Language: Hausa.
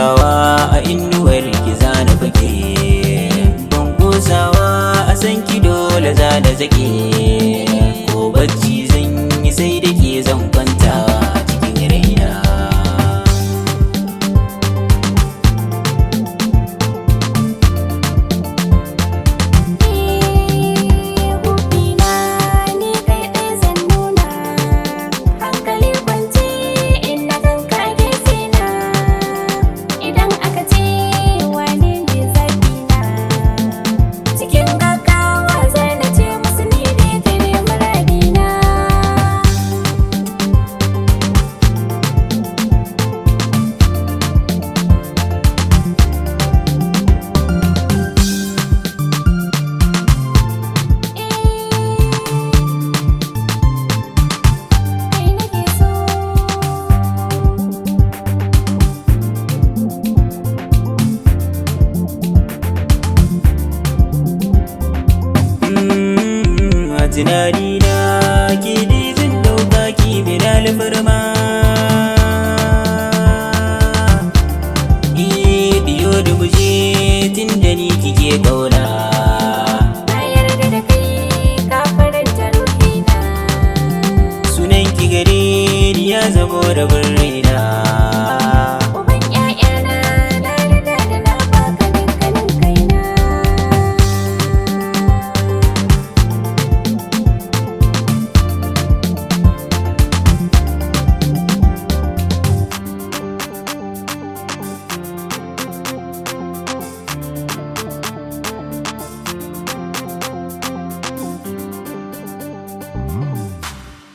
hutawa a inuwar ki zana fake. Ban kosawa a san ki, dole zana zake. Ko bacci zan yi sai da ke zan kwantawa cikin raina. Hubina ni kai ɗaya zan nuna, hankali kwance in na ganka a gefe na. Idan aka ce wane ne zaɓi na, cikin gaggawa zan ce musu ni dai kai ne muradina. Kai nake so. A tunanina ke dai zan ɗauka ki bin alfarma. Eh, biyo da muje tun da ni kike ƙauna. Na yarda da kai, ka faranta ruhina. Sunan ki gare ni ya zamo rabin raina.